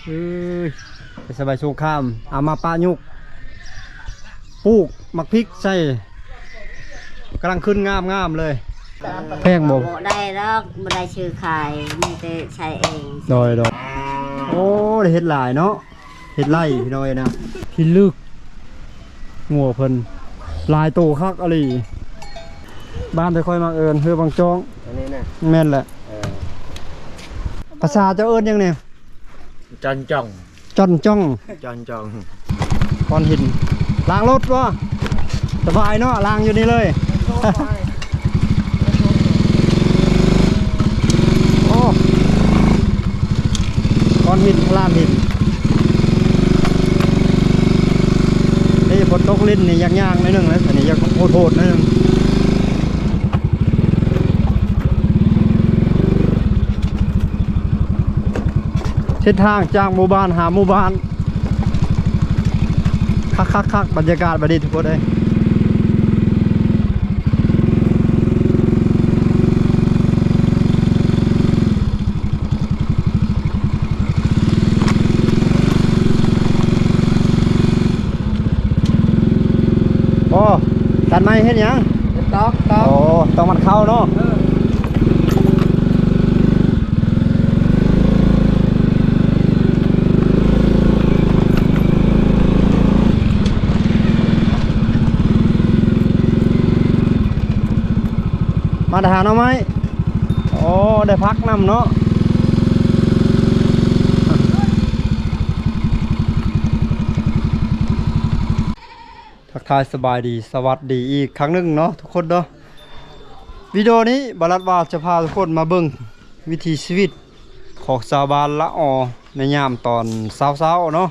ເອີຍ ໄປສະບາຍສົງຄາມ ເອົາມາປະຍຸກ ປູກໝາກພິກໃສ່ ກຳລັງຂຶ້ນງາມໆເລີຍ. ແພງບໍ່? ບໍ່ໄດ້ດອກ ບໍ່ໄດ້ຊື້ຂາຍ ມີແຕ່ໃຊ້ເອງ. ໂດຍໆ ໂອ້ ໄດ້ເຮັດຫຼາຍເນາະ ເຮັດໄລ່ພີ່ນ້ອງເອີຍນະ ພິລຶກ ງົວເພິ່ນຫຼາຍໂຕຄັກອີ່ຫຼີ. ບ້ານທີ່ຂ້ອຍມັກເອີ້ນ ເຮືອບັງຈອງ ອັນນີ້ນະ ແມ່ນແຫຼະ. ເອີ ພາສາເຈົ້າເອີ້ນຫຍັງແດ່? ຈອນຈອງ ຈອນຈອງ ຈອນຈອງ ກ້ອນຫີນ ລ້າງລົດບໍ່? ສະບາຍເນາະ ລ້າງຢູ່ນີ້ເລີຍ. ໂອ້ ກ້ອນຫີນ ລານຫີນ ນີ້ຝົນຕົກລິນນີ້ ຢາກຍ່າງໜ້ອຍໜຶ່ງເລີຍ ອັນນີ້ຢາກໂຫດໆໜ້ອຍໜຶ່ງ. ເສັ້ນທາງຈາກໝູ່ບ້ານຫາໝູ່ບ້ານ ຄັກໆໆ ບັນຍາກາດບາດນີ້ທຸກຄົນເອີຍ. ໂອ້ ຕັດໄມ້ເຮັດຫຍັງ? ເຮັດຕອກ ຕອກ ໂອ້ ຕອກມັນເຂົ້າເນາະ. ເອີ ມາຫາໜໍ່ໄມ້. ໂອ້ ໄດ້ຜັກນຳເນາະ. ທັກທາຍສະບາຍດີ ສະຫວັດດີອີກຄັ້ງໜຶ່ງເນາະທຸກຄົນເນາະ. ວິດີໂອນີ້ ບ່າວລັດວ່າຈະພາທຸກຄົນມາເບິ່ງວິຖີຊີວິດຂອງຊາວບ້ານລະອໍ ໃນຍາມຕອນເຊົ້າໆເນາະ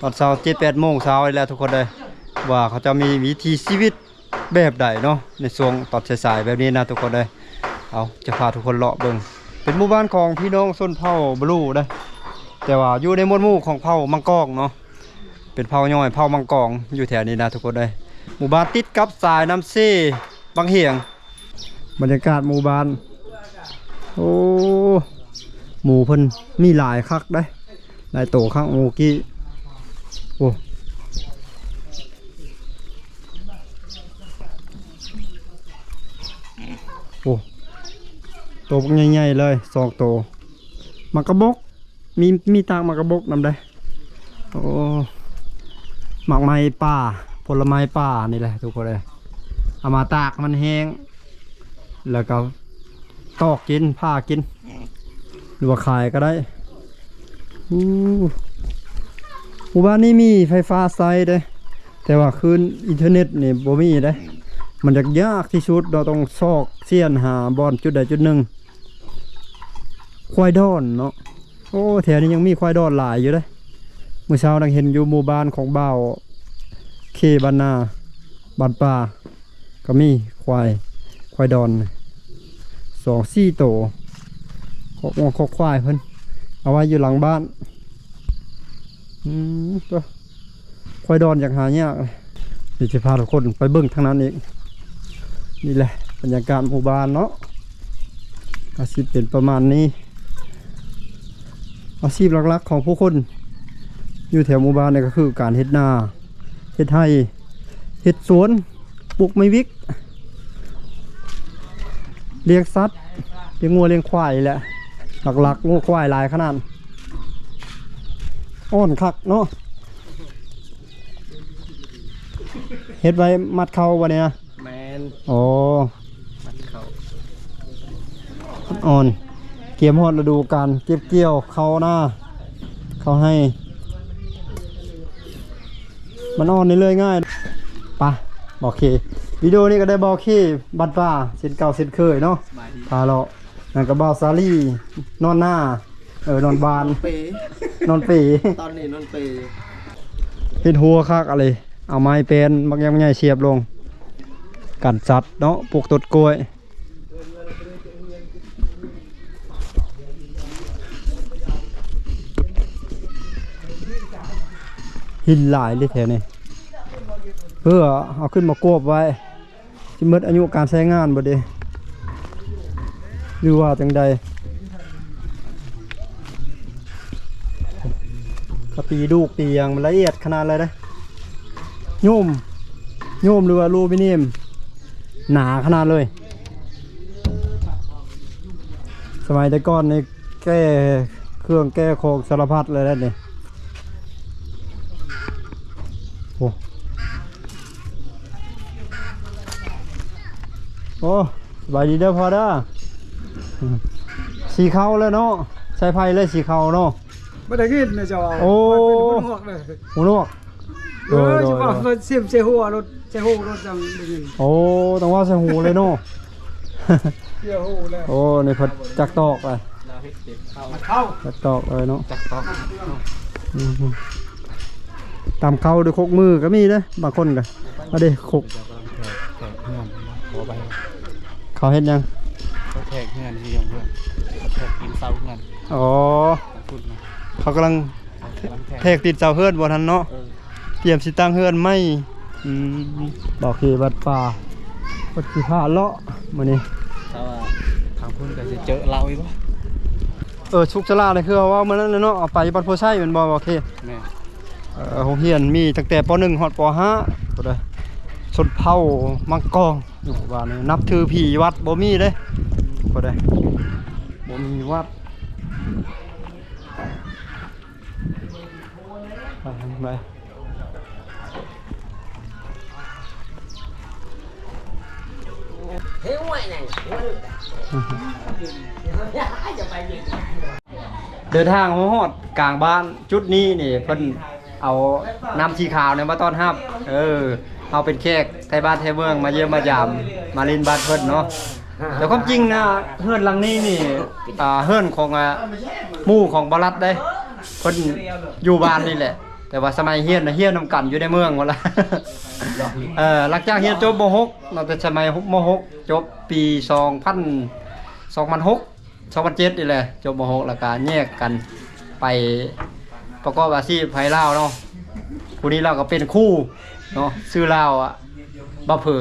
ຕອນເຊົ້າ ເຈັດແປດໂມງເຊົ້ານີ້ແຫຼະທຸກຄົນເອີຍ ວ່າເຂົາເຈົ້າມີວິຖີຊີວິດ ແບບໃດເນາະ ໃນຊ່ວງຕອນສາຍໆແບບນີ້ນະທຸກຄົນເອີຍ. ເອົາ ຈະພາທຸກຄົນເລາະເບິ່ງ ເປັນໝູ່ບ້ານຂອງພີ່ນ້ອງຊົນເຜົ່າບະລູເດ້ ແຕ່ວ່າຢູ່ໃນໝວດໝູ່ຂອງເຜົ່າມັງກອງເນາະ ເປັນເຜົ່າຍ່ອຍເຜົ່າມັງກອງ ຢູ່ແຖວນີ້ນະທຸກຄົນເອີຍ. ໝູ່ບ້ານຕິດກັບສາຍນ້ຳເຊ ວັງຫຽງ. ບັນຍາກາດໝູ່ບ້ານ ໂອ້ ໝູເພິ່ນມີຫຼາຍຄັກເດ້ ຫຼາຍໂຕຄັກໝູກີ້. ໂອ້ ໂອ້ ໂຕບັກໃຫຍ່ໆເລີຍ ສອງໂຕ. ໝາກກະບົກ ມີ ມີຕາກໝາກກະບົກນຳເດ້. ໂອ້ ໝາກໄມ້ປ່າ ຜົນລະໄມ້ປ່ານີ້ແຫຼະທຸກຄົນເອີຍ ເອົາມາຕາກໃຫ້ມັນແຫ້ງ ແລ້ວກໍຕອກກິນ ຜ່າກິນ ຫຼືວ່າຂາຍກໍໄດ້. ອູ້ ໝູ່ບ້ານນີ້ມີໄຟຟ້າໃຊ້ເດ້ ແຕ່ວ່າຄື້ນອິນເຕີເນັດນີ້ບໍ່ມີເດ້. ມັນຍາກ ຍາກທີ່ສຸດເນາະ ຕ້ອງຊອກຊຽນຫາບ່ອນຈຸດໃດຈຸດໜຶ່ງ. ຄວາຍດອນເນາະ. ໂອ້ ແຖວນີ້ຍັງມີຄວາຍດອນຫຼາຍຢູ່ເດ້. ມື້ເຊົ້ານັ່ງເຫັນຢູ່ໝູ່ບ້ານຂອງບ່າວເຄ ບ້ານນາ ບ້ານປ່າ ກໍມີຄວາຍ ຄວາຍດອນສອງສີ່ໂຕ. ຄອກງົວຄອກຄວາຍເພິ່ນເອົາໄວ້ຢູ່ຫຼັງບ້ານ. ອືມ ໂຕ ຄວາຍດອນຢາກຫາຍາກ. ດຽວຈະພາທຸກຄົນໄປເບິ່ງທາງນັ້ນອີກ. ນີ້ແຫຼະບັນຍາກາດໝູ່ບ້ານເນາະ ກະຊິເປັນປະມານນີ້. ອາຊີບຫຼັກໆຂອງຜູ້ຄົນຢູ່ແຖວໝູ່ບ້ານນີ້ກໍຄືການເຮັດນາ ເຮັດໄຮ່ ເຮັດສວນ ປູກໄມ້ວິກ ລ້ຽງສັດ ລ້ຽງງົວລ້ຽງຄວາຍແຫຼະ. ຫຼັກໆງົວຄວາຍຫຼາຍຂະໜາດ ອ່ອນຄັກເນາະ. ເຮັດໄວ້ມັດເຂົ້າບໍ່ນີ້ນະ? ແມ່ນ ໂອ້ ມັດເຂົ້າ ອ່ອນ ກຽມຮອດລະດູການເກັບກ່ຽວເຂົ້ານາ ເຂົ້າໄຮ່ ມັນອ່ອນເລື້ອຍໆງ່າຍ. ປະ ໂອເຄ ວິດີໂອນີ້ກໍໄດ້ບ່າວເຄ ບ້ານປ່າ ເຊັ່ນເກົ່າເຊັ່ນເຄີຍເນາະ ພາເລາະ. ນັ້ນກໍບ່າວສາລີ ນອນນາ ເອີ ນອນບ້ານ ນອນເປ ນອນເປ ຕອນນີ້ນອນເປ. ເຮັດຮົ້ວຄັກອະເລີຍ ເອົາໄມ້ແປ້ນບັກໃຫຍ່ໆສຽບລົງ ກັນສັດເນາະ ປູກຕົ້ນກ້ວຍ. ຫີນຫຼາຍເລີຍແຖວນີ້ ເພື່ອເອົາຂຶ້ນມາກວບໄວ້. ຊິໝົດອາຍຸການໃຊ້ງານບໍ່ເດ ຫຼືວ່າຈັ່ງໃດ? ກະຕີດູກຕີຫຍັງ ມັນລະອຽດຂະໜາດເລີຍເດ້. ໂຍມ ໂຍມ ຫຼືວ່າອາລູມິນຽມ ໜາຂະໜາດເລີຍ. ສະໄໝແຕ່ກ່ອນນີ້ແກ້ເຄື່ອງແກ້ຂອງສາລະພັດເລີຍແຫຼະນີ້. ໂອ້ ໂອ້ ສະບາຍດີເດີພໍ່ເດີ. ສີເຂົ້າແລ້ວເນາະ ໃສ່ໄຟເລີຍສີເຂົ້າເນາະ. ບໍ່ໄດ້ຍິນນະເຈົ້າເວົ້າ. ໂອ້ ເປັນຫູໜວກເລີຍ ຫູໜວກ. ເອີ ໂດຍ ຊິເວົ້າ ໂດຍ ເສຍງໃສ່ຫົວໂລດ ໃສ່ຫູໂລດຈັ່ງໄດ້ຍິນ. ໂອ້ ຕ້ອງເວົ້າໃສ່ຫູເລີຍເນາະ. ເສຍຫູແລ້ວ. ໂອ້ ນີ້ເພິ່ນຈັກຕອກລະ ເຂົ້າ ຈັກຕອກເລີຍເນາະ ຈັກຕອກ. ອືມ ຕຳເຂົ້າດ້ວຍຄົກມືກໍມີເດ້ ບາງຄົນກໍ ເອົາເດ້ ຄົກ ແຂກເຮືອນ ຂໍໄປ ເຂົາເຮັດຫຍັງ? ເຂົາແຂກເຮືອນ ຢູ່ເຮືອນ ເຂົາແຂກກິນເຊົາເຮືອນ. ອໍ ເຂົາກຳລັງ ແຂກຕິດເສົາເຮືອນບໍ່ທັນເນາະ. ເອີ ຕຽມຊິຕັ້ງເຮືອນໃໝ່. ອືມ ບໍ່ເຄວັດປ່າ ເພິ່ນຊິພາເລາະມື້ນີ້. ຖ້າວ່າທາງພຸ້ນກໍຊິເຈີລາວອີກບໍ່? ເອີ ສຸກສະຫຼາດນີ້ຄືເວົ້າມື້ນັ້ນແຫຼະເນາະ ເອົາໄປບ້ານໂພໄຊແມ່ນບໍ່ ບໍ່ເຄ? ແມ່ນ. ເອີ ໂຮງຮຽນມີຕັ້ງແຕ່ ປໍໜຶ່ງ ຮອດ ປໍຫ້າ ພຸ້ນເດ້. ຊົນເຜົ່າມັງກອງຢູ່ບ້ານນີ້ ນັບຖືຜີວັດບໍ່ມີເດ້ ພຸ້ນເດ້ ບໍ່ມີວັດ. ໄປ ໄປ ເດີນທາງມາຮອດກາງບ້ານ ຈຸດນີ້ນີ້ເພິ່ນເອົານ້ຳສີຂາວນີ້ມາຕ້ອນຮັບ. ເອີ ເຮົາເປັນແຂກໄທບ້ານໄທເມືອງ ມາຢ້ຽມມາຢາມ ມາຫຼິ້ນບ້ານເພິ່ນເນາະ. ແຕ່ຄວາມຈິງນະ ເຮືອນຫຼັງນີ້ນີ້ ອ່າ ເຮືອນຂອງ ອ່າ ໝູ່ຂອງບ່າວລັດເດ້ ເພິ່ນຢູ່ບ້ານນີ້ແຫຼະ ແຕ່ວ່າສະໄໝຮຽນນະ ຮຽນນຳກັນຢູ່ໃນເມືອງພຸ້ນລະ. ເອີ ຫຼັງຈາກຮຽນຈົບ ມໍຫົກເນາະ ແຕ່ສະໄໝ ມໍຫົກ ຈົບປີສອງພັນ ສອງພັນຫົກ ສອງພັນເຈັດນີ້ແຫຼະ ຈົບມໍຫົກ ແລ້ວກະແຍກກັນໄປປະກອບອາຊີບໄທລາວເນາະ. ຜູ້ນີ້ລາວກໍເປັນຄູເນາະ ຊື່ລາວ ອະ ບ່າວເຜີ.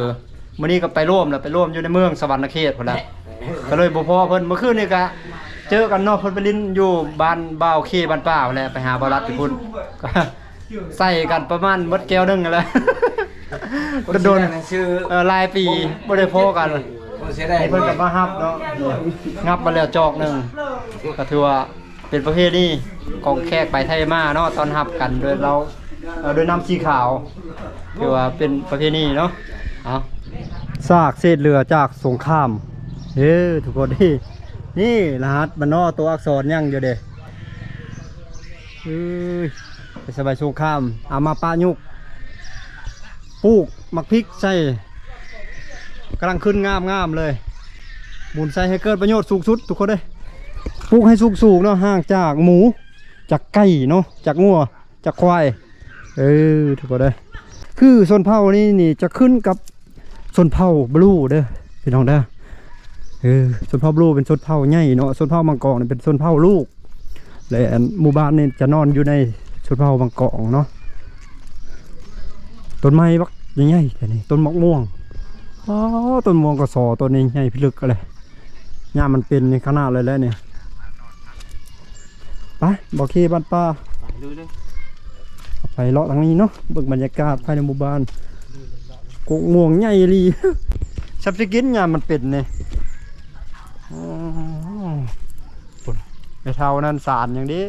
ມື້ນີ້ກໍໄປລວມແລ້ວ ໄປລວມຢູ່ໃນເມືອງສະຫວັນນະເຂດພຸ້ນແຫຼະ ກໍເລີຍບໍ່ພໍ້ເພິ່ນ. ມື້ຄືນນີ້ກະເຈີກັນເນາະ ເພິ່ນໄປຫຼິ້ນຢູ່ບ້ານບ່າວເຄ ບ້ານປ່າພຸ້ນແຫຼະ ໄປຫາບ່າວລັດຢູ່ພຸ້ນ ໃສ່ກັນປະມານໝົດແກ້ວໜຶ່ງຫັ້ນແຫຼະ. ໂດນ ເອີ ຫຼາຍປີບໍ່ໄດ້ພໍ້ກັນ ເພິ່ນກໍມາຮັບເນາະ ງັບມາແລ້ວຈອກໜຶ່ງ ກໍຖືວ່າ ເປັນປະເພນີຂອງແຂກໄປໄທມາເນາະ ຕ້ອນຮັບກັນໂດຍເຮົາ ເອີ ໂດຍນ້ຳສີຂາວ ຖືວ່າເປັນປະເພນີເນາະ. ເອົາ ຊາກເສດເຫຼືອຈາກສົງຄາມເດີທຸກຄົນເດ. ນີ້ລະຫັດມັນເນາະ ຕົວອັກສອນຍັງຢູ່ເດ. ເອີຍ ເປັນສະໄໝສົງຄາມ ເອົາມາປະຍຸກ ປູກໝາກພິກໃສ່ ກຳລັງຂຶ້ນງາມໆເລີຍ. ໝູນໃສ່ໃຫ້ເກີດປະໂຫຍດສູງສຸດທຸກຄົນເອີຍ. ປູກໃຫ້ສູງໆເນາະ ຫ່າງຈາກໝູ ຈາກໄກ່ເນາະ ຈາກງົວ ຈາກຄວາຍ. ເອີ ທຸກຄົນເອີຍ ຄືຊົນເຜົ່ານີ້ນີ້ຈະຂຶ້ນກັບຊົນເຜົ່າບລູເດີພີ່ນ້ອງເດີ. ເອີ ຊົນເຜົ່າບລູເປັນຊົນເຜົ່າໃຫຍ່ເນາະ ຊົນເຜົ່າມັງກອງນີ້ເປັນຊົນເຜົ່າລູກ. ແລະ ອັນ ໝູ່ບ້ານນີ້ຈະນອນຢູ່ໃນຊົນເຜົ່າບາງກອງເນາະ. ຕົ້ນໄມ້ບັກໃຫຍ່ໆແຖວນີ້ ຕົ້ນໝາກມ່ວງ. ອໍ ຕົ້ນມ່ວງກະສໍ ຕົ້ນນີ້ໃຫຍ່ພິລຶກເລີຍ. ຍາມມັນເປັນນີ້ຂະໜາດເລີຍແຫຼະນີ້. ໄປ ບໍ່ເຄບ້ານປ່າ ໄປເລີຍ ໄປເລາະທາງນີ້ເນາະ ເບິ່ງບັນຍາກາດພາຍໃນໝູ່ບ້ານ. ກົກມ່ວງໃຫຍ່ອີ່ຫຼີ ຊັບຊິກິນຍາມມັນເປັນນີ້. ອໍ ພຸ້ນ ແມ່ເຖົ້ານັ້ນສານຫຍັງເດ້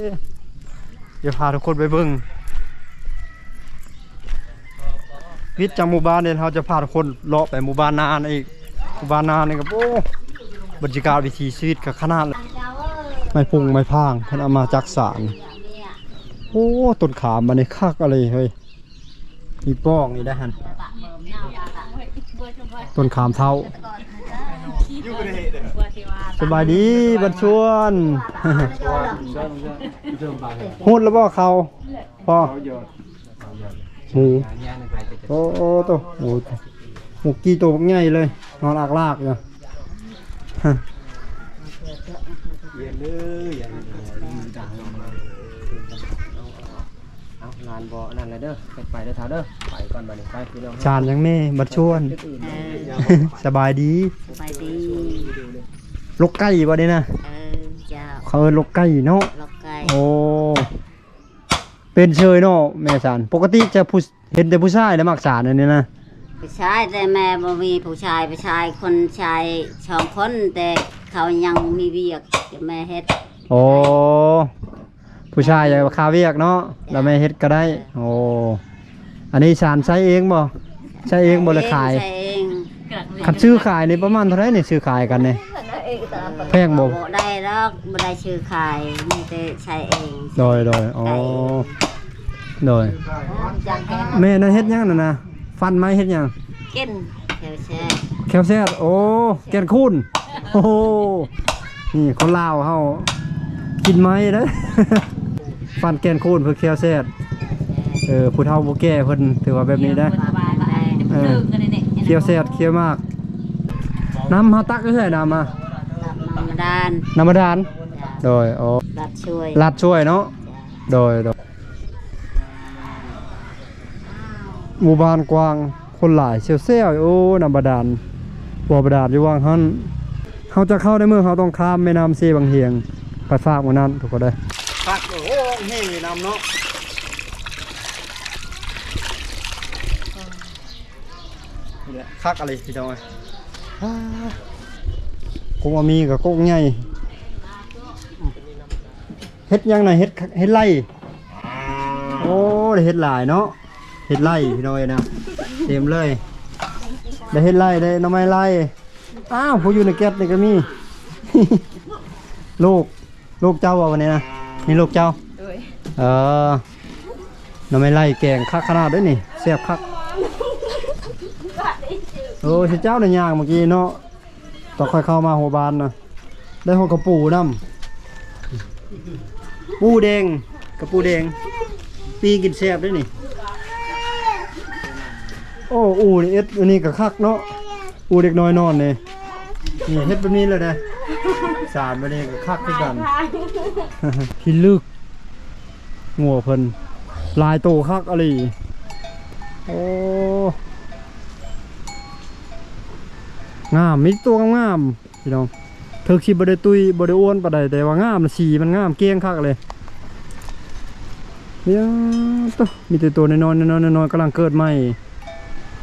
ດຽວພາທຸກຄົນໄປເບິ່ງ. ວິດຈາກໝູ່ບ້ານນີ້ ເຮົາຈະພາທຸກຄົນເລາະໄປໝູ່ບ້ານນານອີກ. ໝູ່ບ້ານນານນີ້ກໍ ໂອ້ ບັນຍາກາດວິຖີຊີວິດກໍຂະໜາດ ໄມ້ພຸງໄມ້ພາງເພິ່ນເອົາມາຈັກສານ. ໂອ້ ຕົ້ນຂາມອັນນີ້ຄັກອີ່ຫຼີເຮີ້ຍ. ມີປ້ອງນີ້ໄດ້ຫັ້ນ ຕົ້ນຂາມເຖົ້າ. ສະບາຍດີບັນຊວນ ຮູ້ແລ້ວບໍ່ເຂົາ ພໍ່ ໝູ ໂອ້ ໂຕ ໝູ ໝູກີ່ໂຕບັກໃຫຍ່ເລີຍ ນອນອາກລາກຢູ່. ເອົາ ຫຼານບໍ່ອັນນັ້ນແລ້ວເດີ ໄປເດີເຖົ້າເດີ ໄປກ່ອນບັດນີ້ ໄປພີ່ນ້ອງ. ສານຫຍັງແມ່ບັນຊວນ? ເອີ ສະບາຍດີ ສະບາຍດີ. ລົກໄກ່ບໍ່ນີ້ນະ? ເອີ ເຈົ້າ ເຂົາເອີ້ນລົກໄກ່ເນາະ ລົກໄກ່. ໂອ້ ເປັນເຊີຍເນາະແມ່ສານ. ປົກກະຕິຈະຜູ້ ເຫັນແຕ່ຜູ້ຊາຍແຫຼະມັກສານອັນນີ້ນະ. ຜູ້ຊາຍ ແຕ່ແມ່ບໍ່ມີຜູ້ຊາຍ, ຜູ້ຊາຍຄົນຊາຍສອງຄົນ ແຕ່ເຂົາຍັງມີວຽກ ແມ່ເຮັດ. ໂອ້ ຜູ້ຊາຍຢາກຄາວຽກເນາະ ແລ້ວແມ່ເຮັດກໍໄດ້. ໂອ້ ອັນນີ້ສານໃຊ້ເອງບໍ່? ໃຊ້ເອງບໍ່ ຫຼືຂາຍ? ໃຊ້ເອງ. ຄັນຊື້ຂາຍນີ້ປະມານເທົ່າໃດນີ້ ຊື້ຂາຍກັນນີ້? ແພງບໍ່? ບໍ່ໄດ້ດອກ ບໍ່ໄດ້ຊື້ຂາຍ ມີແຕ່ໃຊ້ເອງ. ໂດຍ ໂດຍ ອໍ ໂດຍ. ແມ່ນະເຮັດຫຍັງນັ້ນນະ? ຟັນໄມ້ເຮັດຫຍັງ? ກິນແຄວແຊດ. ແຄວແຊດ ໂອ້ ແກ່ນຄູນ. ໂອ້ ນີ້ຄົນລາວເຮົາກິນໄມ້ເດ້. ຟັນແກ່ນຄູນ ເພິ່ນແຄວແຊດ. ເອີ ຜູ້ເຖົ້າຜູ້ແກ່ເພິ່ນຖືວ່າແບບນີ້ໄດ໋. ເອີ ຄຽວແຊດຄຽວໝາກ. ນ້ຳເຮົາຕັກຢູ່ໃສ ນ້ຳມາ? ນ້ຳບາດານ. ນ້ຳບາດານ. ໂດຍ ອໍ ລັດຊ່ວຍ ລັດຊ່ວຍເນາະ. ໂດຍ ໂດຍ. ໝູ່ບ້ານກວ້າງ ຄົນຫຼາຍແຊວໆ. ໂອ້ ນ້ຳບາດານ ບໍ່ບາດານຢູ່ຫວ່າງຫັ້ນ. ເຮົາຈະເຂົ້າໃນເມືອງ ເຮົາຕ້ອງຂ້າມແມ່ນ້ຳເຊບັງຫຽງ ໄປຟາກໝູ່ນັ້ນ ທຸກຄົນເດີ. ຄັກ ໂອ້ ເຮນ້ຳເນາະ. ນີ້ແຫຼະ ຄັກອີ່ຫຼີພີ່ນ້ອງເອີຍ. ອ່າ ກົກອາມີກໍກົກໃຫຍ່. ເຮັດຫຍັງນະ? ເຮັດ ເຮັດໄລ່. ໂອ້ ໄດ້ເຮັດຫຼາຍເນາະ ເຮັດໄລ່ພີ່ນ້ອງເອີຍນະ ເຕັມເລີຍ. ໄດ້ເຮັດໄລ່ ໄດ້ໜໍ່ໄມ້ໄລ່. ອ້າວ ຜູ້ຢູ່ໃນແກັດນີ້ກໍມີ. ລູກ ລູກເຈົ້າບໍ່ ວັນນີ້ນະ? ນີ້ລູກເຈົ້າ? ໂດຍ. ເອີ ໜໍ່ໄມ້ໄລ່ແກງຄັກຂະໜາດເດ້ນີ້ ແຊບຄັກ. ໂອ້ ຊິເຈົ້າໄດ້ຍ່າງເມື່ອກີ້ເນາະ ຕອນຂ້ອຍເຂົ້າມາຫົວບ້ານນະ. ໄດ້ຮອດກະປູນຳ ປູແດງ ກະປູແດງ ປີ້ງກິນແຊບເດ້ນີ້. ໂອ້ ອູ່ນີ້ເຮັດອັນນີ້ກໍຄັກເນາະ ອູ່ເດັກນ້ອຍນອນນີ້. ນີ້ເຮັດແບບນີ້ເລີຍເດ້ ສານແບບນີ້ກໍຄັກຄືກັນ. ພິລຶກ ງົວເພິ່ນຫຼາຍໂຕຄັກອີ່ຫຼີ. ໂອ້ ງາມ ມີແຕ່ໂຕງາມໆ ພີ່ນ້ອງ. ເຖິງຊິບໍ່ໄດ້ຕຸ້ຍ ບໍ່ໄດ້ອ້ວນປານໃດ ແຕ່ວ່າງາມ ສີມັນງາມ ແກ້ງຄັກເລີຍ. ເອີ ໂຕ ມີແຕ່ໂຕນ້ອຍໆ ນ້ອຍໆ ກຳລັງເກີດໃໝ່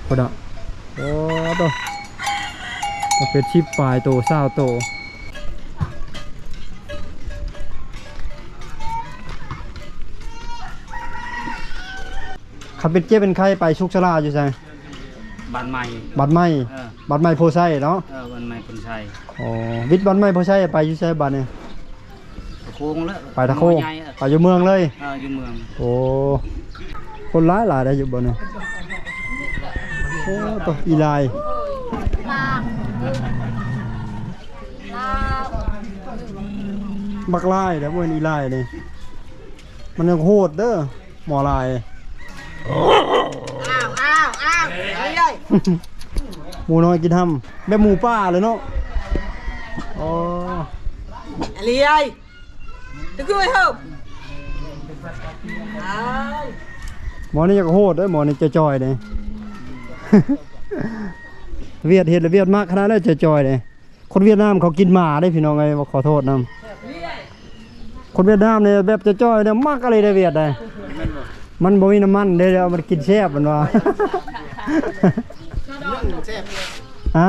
ພຸ້ນນະ. ໂອ້ ໂຕ ເປັນສິບປາຍໂຕ ຊາວໂຕ. ຄັນເປັນເຈັບເປັນໄຂ້ໄປສຸກສະຫຼາຢູ່ໃສ? ບ້ານໃໝ່. ບ້ານໃໝ່. ເອີ ບ້ານໃໝ່ໂພໄຊເນາະ. ເອີ ບ້ານໃໝ່ໂພໄຊ. ອໍ ວິດບ້ານໃໝ່ໂພໄຊໄປຢູ່ໃສບາດນີ້? ຕະໂຄງເລີຍ ໄປຕະໂຄງ. ໄປຢູ່ເມືອງເລີຍ. ເອີ ຢູ່ເມືອງ. ໂອ້ ຄົນຫຼາຍໆ ໄດ້ຢູ່ບ່ອນນີ້. ໂອ້ ໂຕ ອີ່ລາຍ ບັກລາຍເດ້ ບໍ່ແມ່ນອີ່ລາຍນີ້. ມັນຍັງໂຫດເດີ ໝໍລາຍ. ອ້າວ ອ້າວ ອ້າວ ເອີຍ ໝູນ້ອຍກິນຮຳ ແບບໝູປ່າເລີຍເນາະ. ອໍ ອາລີເອີຍ ຕະກຸຍເຮີ ອ້າວ ໝໍນີ້ຢາກໂຫດເດີ ໝໍນີ້ຈ່ອຍໆເດ້. ຫວຽດເຮັດແລ້ວຫວຽດມັກຂະໜາດເລີຍ ຈ່ອຍໆເດ້. ຄົນຫວຽດນາມເຂົາກິນໝາເດ້ພີ່ນ້ອງເອີຍ ຂໍໂທດນຳ. ຄົນຫວຽດນາມນີ້ແບບຈ່ອຍໆນີ້ມັກອີ່ຫຼີເດ້ ຫວຽດໄດ໋. ມັນບໍ່ມີນ້ຳມັນເດ້ ເອົາມາກິນແຊບ ເພິ່ນວ່າ. ຮະ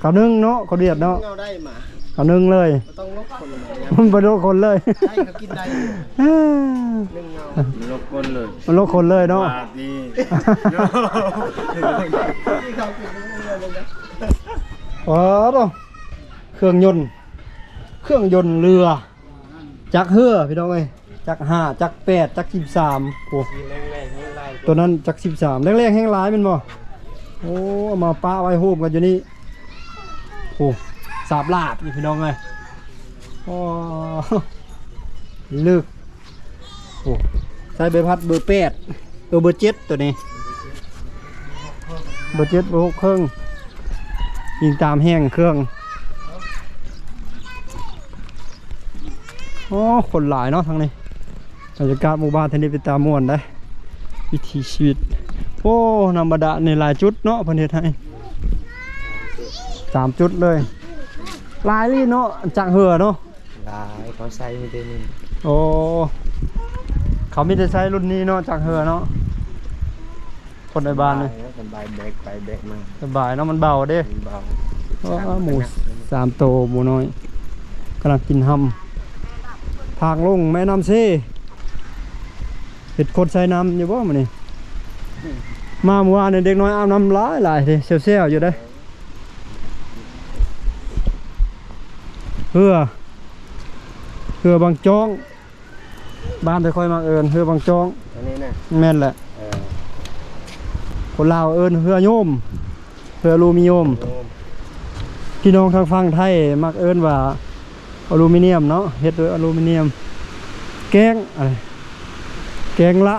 ເຂົາໜຶ້ງເນາະ ຄົນຫວຽດເນາະ. ເອົາໄດ້ໝາ ເຂົາໜຶ້ງເລີຍ ບໍ່ຕ້ອງລົກຂົນ ມັນບໍ່ລົກຂົນເລີຍ. ໄດ້ ເຂົາກິນໄດ້ ໜຶ້ງເອົາ ມັນລົກຂົນເລີຍ ມັນລົກຂົນເລີຍເນາະ. ໂອ້ ເຄື່ອງຍົນ ເຄື່ອງຍົນເຮືອ ຈັກເຮືອພີ່ນ້ອງເອີຍ ຈັກຫ້າ ຈັກແປດ ຈັກສິບສາມ. ໂອ້ ໂຕນັ້ນຈັກສິບສາມ ແຮງໆແຮງຫຼາຍແມ່ນບໍ່? ໂອ້ ເອົາມາປະໄວ້ໂຮມກັນຢູ່ນີ້. ໂອ້ ສາບລາບຢູ່ພີ່ນ້ອງເອີຍ. ໂອ້ ເລິກ. ໂອ້ ໃຊ້ໃບພັດເບີແປດ ເອີ ເບີເຈັດ ໂຕນີ້ ເບີເຈັດ ເບີຫົກເຄິ່ງ ອີງຕາມແຮງເຄື່ອງ. ໂອ້ ຄົນຫຼາຍເນາະທາງນີ້ ບັນຍາກາດໝູ່ບ້ານທາງນີ້ເປັນຕາມ່ວນໄດ໋ ວິຖີຊີວິດ. ໂອ້ ນ້ຳບາດານນີ້ຫຼາຍຈຸດເນາະ ເພິ່ນເຮັດໃຫ້ ສາມຈຸດເລີຍ. ຫຼາຍລີ້ເນາະ ຈັກເຮືອເນາະ. ຫຼາຍ ເຂົາໃສ່ມີແຕ່ນີ້. ໂອ້ ເຂົາມີແຕ່ໃຊ້ລຸ້ນນີ້ເນາະ ຈັກເຮືອເນາະ ຄົນໃນບ້ານນີ້ ສະບາຍແບກໄປແບກມາ ສະບາຍເນາະ ມັນເບົາເດ້ ມັນເບົາ. ໂອ້ ໝູສາມໂຕ ໝູນ້ອຍກຳລັງກິນຮຳ ທາງລົງແມ່ນ້ຳເຊ. ເຫັນຄົນໃສ່ນ້ຳຢູ່ບໍ່ມື້ນີ້? ມາມື້ວານນີ້ເດັກນ້ອຍອາບນ້ຳຫຼາຍໆເດ້ ແຊວໆຢູ່ເດ້. ເຮືອ ເຮືອບັງຈອງ ບ້ານແຕ່ຂ້ອຍມັກເອີ້ນເຮືອບັງຈອງ ອັນນີ້ນະ ແມ່ນແຫຼະ. ເອີ ຄົນລາວເອີ້ນເຮືອໂຍມ ເຮືອອະລູມິນຽມ. ໂຍມ ພີ່ນ້ອງທາງຝັ່ງໄທມັກເອີ້ນວ່າອະລູມິນຽມເນາະ ເຮັດດ້ວຍອະລູມິນຽມ. ແກງ ອາ ແກງລະ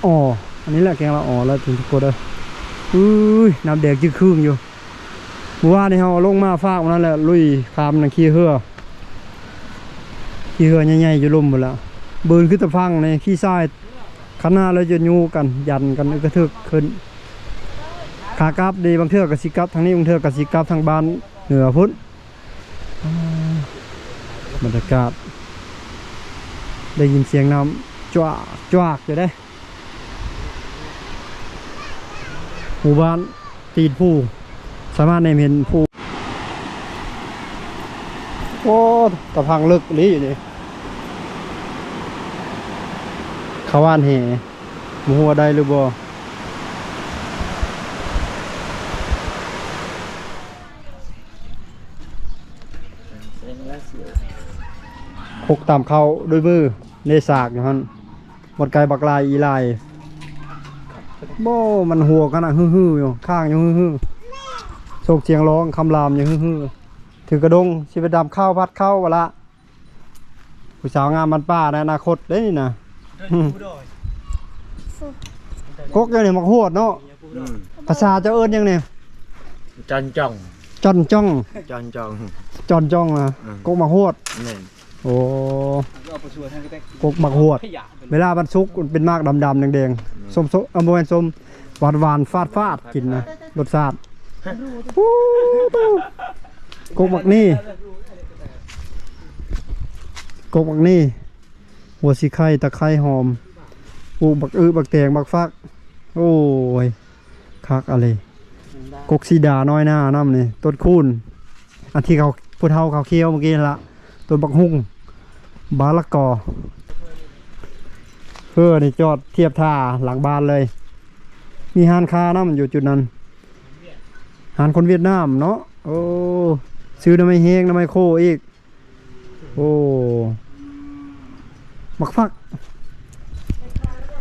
ອໍ ອັນນີ້ແຫຼະແກງລະອໍ ແລ້ວເປັນທຸກຄົນເດີ. ອື້ຍ ນ້ຳແດງຈຶ່ງຄຶ່ງຢູ່. ມື້ວານນີ້ເຮົາລົງມາຟາກນັ້ນແຫຼະ ລຸຍຂ້າມນັ້ນຂີ່ເຮືອ ຂີ່ເຮືອໃຫຍ່ໆຢູ່ລຸ່ມພຸ້ນລະ ບືນຂຶ້ນຕາຝັ່ງນີ້ຂີ່ຊາຍ ຄັນນາເລີຍຈະຍູ້ກັນ ຢັນກັນອຶກກະທຶກຂຶ້ນ. ຂາກັບນີ້ບາງເທື່ອກະຊິກັບທາງນີ້ ບາງເທື່ອກະຊິກັບທາງບ້ານເໜືອພຸ້ນ. ອາ ບັນຍາກາດ ໄດ້ຍິນສຽງນ້ຳຈວກໆຢູ່ເດ້. ໝູ່ບ້ານຕີນພູ ສາມາດແນມເຫັນພູ. ໂອ້ ຕາຝັ່ງເລິກອີ່ຫຼີນີ້ ເຂົາຫວ່ານແຫ ບໍ່ຮູ້ວ່າໄດ້ຫຼືບໍ່. ຄົກຕຳເຂົ້າດ້ວຍມື ເນສາກຢູ່ຫັ້ນ. ໝົດໄກ່ບັກລາຍອີຫຼາຍ ໂອ້ ມັນຫົວຂະໜາດຫືໆຢູ່ ຄ້າງຢູ່ຫືໆ ສົ່ງສຽງຮ້ອງຄຳລາມຢູ່ຫືໆ ຖືກກະດົງຊິໄປດຳເຂົ້າ ພັດເຂົ້າວ່າລະ. ຜູ້ສາວງາມບ້ານປ່າໃນອະນາຄົດເດ້ນີ້ນະ. ກົກຢູ່ນີ້ໝາກຫວດເນາະ. ອືມ ພາສາເຈົ້າເອີ້ນຫຍັງນີ້? ຈອນຈອງ ຈອນຈອງ ຈອນຈອງ ຈອນຈອງນະ. ອືມ ກົກໝາກຫວດ ແມ່ນ. ໂອ້ ກົກໝາກຫວດ ເວລາມັນສຸກມັນເປັນໝາກດຳໆ ແດງໆ ອືມ ສົ້ມໆ ເອີ ບໍ່ແມ່ນສົ້ມ ຫວານໆ ຟາດໆ ກິນນະ ລົດຊາດ. ໂອ້ ກົກໝາກນີ້ ກົກໝາກນີ້ ຫົວສີໄຄ ຕະໄຄ ຫອມ ປູກບັກອຶ ບັກແຕງ ບັກຟັກ. ໂອ້ຍ ຄັກອະເລ. ກົກສີດານ້ອຍໜ້ານຳນີ້ ຕົ້ນຄູນ ອັນທີ່ເຂົາ ຜູ້ເຖົ້າເຂົາຂຽວເມື່ອກີ້ຫັ້ນລະ ຕົ້ນບັກຫຸ່ງ ບາລະກອ. ເຮືອນີ້ຈອດທຽບທ່າຫຼັງບ້ານເລີຍ ມີຮ້ານຄ້ານຳຢູ່ຈຸດນັ້ນ ຮ້ານຄົນຫວຽດນາມເນາະ. ໂອ້ ຊື້ໜໍ່ໄມ້ແຫ້ງ ໜໍ່ໄມ້ໂຄອີກ. ໂອ້ ໝາກຜັກ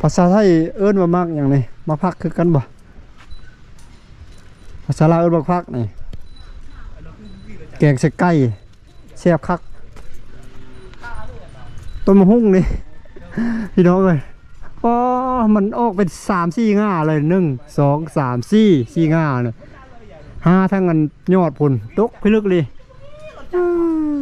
ພາສາໄທເອີ້ນວ່າໝາກຫຍັງນີ້? ໝາກຜັກຄືກັນບໍ່? ພາສາລາວເອີ້ນໝາກຜັກນີ້ ແກງໃສ່ໄກ່ ແຊບຄັກ. ຕົ້ນໝາກຫຸ່ງນີ້ ພີ່ນ້ອງເອີຍ ອໍ ມັນອອກເປັນສາມສີ່ງ່າເລີຍ ໜຶ່ງ ສອງ ສາມ ສີ່ ສີ່ງ່າເລີຍ ຫາທາງອັນຍອດພຸ້ນ ຕົກພິລຶກອີ່ຫຼີ. ອືມ